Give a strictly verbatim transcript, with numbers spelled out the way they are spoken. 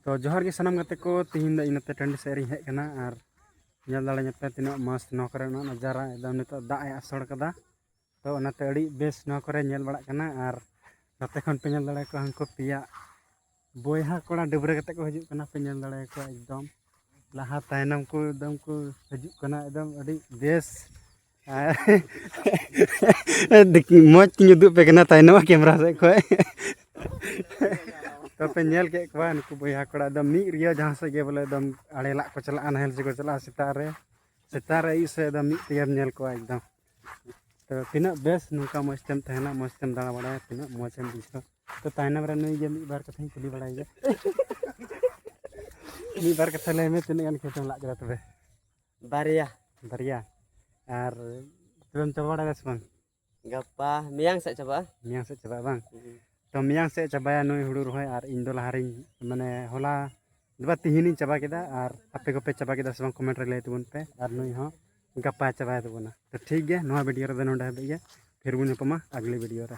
ᱛᱚ ᱡᱚᱦᱟᱨ ᱜᱮ ᱥᱟᱱᱟᱢ ᱜᱟᱛᱮ ᱠᱚ, ᱛᱤᱦᱤᱧ ᱫᱚ ᱤᱧ ᱱᱚᱛᱮ ᱴᱟᱺᱰᱤ ᱥᱮᱫ ᱨᱤᱧ ᱦᱮᱡ ᱟᱠᱟᱱᱟ ᱟᱨ ᱧᱮᱞ ᱫᱟᱲᱮᱭᱟᱜ ᱯᱮ ᱛᱤᱱᱟᱹᱜ ᱢᱚᱡᱽ ᱱᱚᱣᱟ ᱠᱚᱨᱮᱱᱟᱜ ᱱᱟᱡᱟᱨᱟ, ᱮᱠᱫᱚᱢ ᱱᱤᱛᱚᱜ ᱫᱟᱜ ᱮ ᱟᱥᱚᱲ ᱠᱟᱫᱟ᱾ ᱛᱚ ᱚᱱᱟᱛᱮ ᱟᱹᱰᱤ ᱵᱮᱥ ᱱᱚᱣᱟ ᱠᱚᱨᱮ ᱧᱮᱞ ᱵᱟᱲᱟᱜ ᱠᱟᱱᱟ᱾ ᱟᱨ ᱱᱚᱛᱮ ᱠᱷᱚᱱ ᱯᱮ ᱧᱮᱞ ᱫᱟᱲᱮᱭᱟᱠᱚᱣᱟ ᱦᱟᱹᱱᱠᱩ ᱯᱮᱭᱟ ᱵᱚᱭᱦᱟ ᱠᱚᱲᱟ ᱰᱟᱹᱵᱽᱨᱟᱹ ᱠᱟᱛᱮ ᱠᱚ ᱦᱤᱡᱩᱜ ᱠᱟᱱᱟ, ᱯᱮ ᱧᱮᱞ ᱫᱟᱲᱮᱭᱟᱠᱚᱣᱟ ᱮᱠᱫᱚᱢ ᱞᱟᱦᱟ ᱛᱟᱭᱱᱚᱢ ᱠᱚ ᱮᱠᱫᱚᱢ ᱠᱚ ᱦᱤᱡᱩᱜ ᱠᱟᱱᱟ ᱮᱠᱫᱚᱢ ᱟᱹᱰᱤ ᱵᱮᱥ᱾ ᱟᱨ ᱢᱚᱡᱽ ᱛᱤᱧ ᱩᱫᱩᱜ ᱯᱮ ᱠᱟᱱᱟ ᱛᱟᱭᱱᱚᱢ ᱠᱮᱢᱨᱟ ᱥᱮᱫ ᱠᱷᱚᱡ᱾ ᱛᱚ ᱯᱮ ᱧᱮᱞ ᱠᱮᱫ ᱠᱚᱣᱟ ᱱᱩᱠᱩ ᱵᱚᱭᱦᱟ ᱠᱚᱲᱟ ᱮᱠᱫᱚᱢ ᱢᱤᱫ ᱨᱤᱭᱟᱹ ᱡᱟᱦᱟᱸ ᱥᱮᱫ ᱜᱮ ᱵᱚᱞᱮ ᱮᱠᱫᱚᱢ ᱟᱲᱮ ᱞᱟᱜ ᱠᱚ ᱪᱟᱞᱟᱜᱼᱟ, ᱱᱟᱦᱮᱞ ᱥᱮᱫ ᱠᱚ ᱪᱟᱞᱟᱜᱼᱟ ᱥᱮᱛᱟᱜ ᱨᱮ, ᱥᱮᱛᱟᱜ ᱨᱮ ᱟᱹᱭᱩᱵ ᱥᱮᱫ ᱮᱠᱫᱚᱢ ᱢᱤᱫ ᱛᱮᱜᱮᱢ ᱧᱮᱞ ᱠᱚᱣᱟ ᱮᱠᱫᱚᱢ᱾ ᱛᱚ ᱛᱤᱱᱟᱹᱜ ᱵᱮᱥ ᱱᱚᱝᱠᱟ ᱢᱚᱡᱽ ᱛᱮᱢ ᱛᱟᱦᱮᱱᱟ, ᱢᱚᱡᱽ ᱛᱮᱢ ᱫᱟᱬᱟ ᱵᱟᱲᱟᱭᱟ, ᱛᱤᱱᱟᱹᱜ ᱢᱚᱡᱽ ᱮᱢ ᱵᱩᱡᱷᱟᱹᱣᱟ᱾ ᱛᱚ ᱛᱟᱭᱱᱚᱢ ᱨᱮ ᱱᱩᱭ ᱜᱮ ᱢᱤᱫ ᱵᱟᱨ ᱠᱟᱛᱷᱟᱧ ᱠᱩᱞᱤ ᱵᱟᱲᱟᱭ ᱜᱮ᱾ ᱢᱤᱫ ᱵᱟᱨ ᱠᱟᱛᱷᱟ ᱞᱟᱹᱭ ᱢᱮ, ᱛᱤᱱᱟᱹᱜ ᱜᱟᱱ ᱠᱷᱮᱛ ᱮᱢ ᱞᱟᱜ ᱠᱮᱫᱟ ᱛᱚᱵᱮ? ᱵᱟᱨᱭᱟ᱾ ᱵᱟᱨᱭᱟ? ᱟᱨ ᱛᱚᱵᱮᱢ ᱪᱟᱵᱟ ᱵᱟᱲᱟᱭᱟ ᱥᱮ ᱵᱟᱝ? ᱜᱟᱯᱟ ᱢᱮᱭᱟᱝ ᱥᱮᱫ ᱪᱟᱵᱟᱜᱼᱟ᱾ ᱢᱮᱭᱟᱝ ᱥᱮᱫ ᱪᱟᱵᱟᱜᱼᱟ ᱵᱟᱝ? ᱦᱩᱸ᱾ ᱛᱚ ᱢᱮᱭᱟᱝ ᱥᱮᱫ ᱪᱟᱵᱟᱭᱟ ᱱᱩᱭ ᱦᱩᱲᱩ ᱨᱚᱦᱚᱭ, ᱟᱨ ᱤᱧ ᱫᱚ ᱞᱟᱦᱟ ᱨᱤᱧ, ᱢᱟᱱᱮ ᱦᱚᱞᱟ ᱫᱚ ᱵᱟ ᱛᱤᱦᱤᱧᱤᱧ ᱪᱟᱵᱟ ᱠᱮᱫᱟ᱾ ᱟᱨ ᱟᱯᱮ ᱠᱚᱯᱮ ᱪᱟᱵᱟ ᱠᱮᱫᱟ ᱥᱮ ᱵᱟᱝ, ᱠᱚᱢᱮᱱᱴ ᱨᱮ ᱞᱟᱹᱭ ᱛᱟᱵᱚᱱ ᱯᱮ᱾ ᱟᱨ ᱱᱩᱭ ᱦᱚᱸ ᱜᱟᱯᱟ ᱪᱟᱵᱟᱭ ᱛᱟᱵᱚᱱᱟ᱾ ᱛᱚ ᱴᱷᱤᱠ ᱜᱮᱭᱟ, ᱱᱚᱣᱟ ᱵᱷᱤᱰᱤᱭᱳ ᱨᱮᱫᱚ ᱱᱚᱰᱮ ᱦᱟᱹᱵᱤᱡ ᱜᱮ, ᱯᱷᱤᱨ ᱵᱚᱱ ᱧᱟᱯᱟᱢᱟ ᱟᱜᱽᱞᱤ ᱵᱷᱤᱰᱤᱭᱳ ᱨᱮ᱾